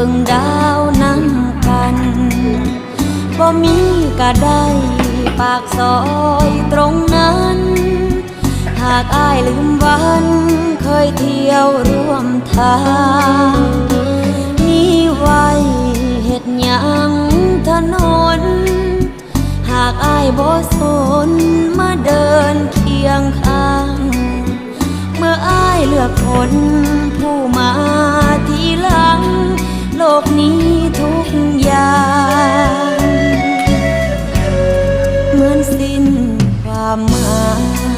ເບິ່ງດາວນຳກັນ ບໍ່ມີກະໄດ້ປາກຊອຍຕົງນັ້ນ ຫາກອ້າຍລືມວັນເຄີຍທ່ຽວຮ່ວມທາງ ມີໄວ້ເຮັດຫຍັງຖະໜົນ ຫາກອ້າຍບໍ່ສົນມາເດີນຄຽງຂ້າງ ເມື່ອອ້າຍເລືອກຄົນຜູ້ມາທີຫຼັງ ໂລກນີ້ທຸກຢ່າງເໝືອນສິ້ນຄວາມໝາຍ.